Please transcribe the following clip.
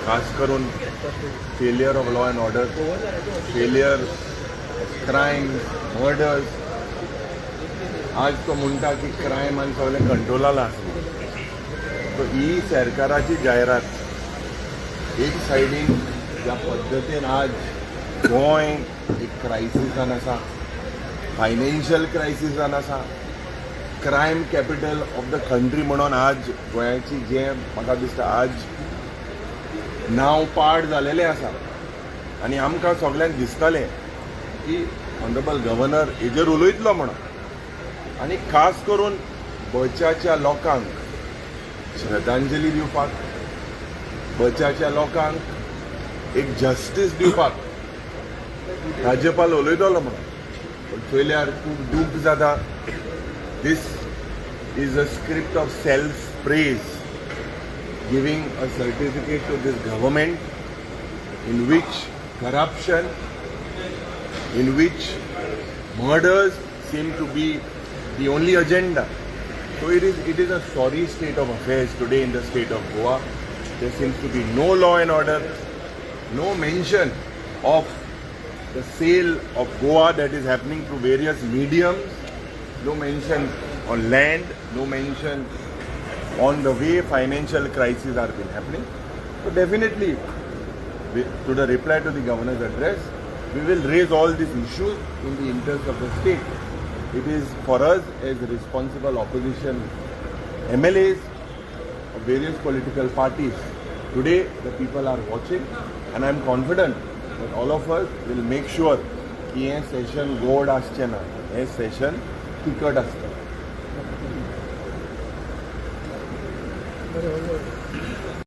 खास करून failure of law and order, failure of crime, murders. आज तो म्हणटा की क्रायम आनी सगळें कंट्रोलान आसना. सो ही सरकाराची जायरात एक सायडीन ज्या पद्दतीन आज गोंय एक क्रायसिसान आसा, फायनान्शियल क्रायसिसान आसा, crime capital of the country म्हणून आज गोंयाची जें म्हाका दिसता आज नांव पाड जालेलें आसा. आनी आमकां सगल्यांक दिसतालें की ऑनरेबल गव्हर्नर हेजेर उलयतलो म्हणून, आनी खास करून बच्याच्या लोकांक श्रद्धांजली दिवपाक, बच्याच्या लोकांक एक जस्टीस दिवपाक राज्यपाल उलयतलो म्हणून. पूण चोयल्यार खूब दूख जाता. This is a script of self praise, giving a certificate to this government in which corruption, in which murders seem to be the only agenda. So it is a sorry state of affairs today in the state of Goa. There seems to be no law and order, no mention of the sale of Goa that is happening through various mediums, no mention on land, no mention on the way financial crises are been happening. So definitely, to the reply to the governor's address, we will raise all these issues in the interest of the state. It is for us as responsible opposition MLAs of various political parties. Today, the people are watching, and I am confident that all of us will make sure की हें सेशन गोड आसचें ना, हें सेशन तिखट आसतलें. बरें.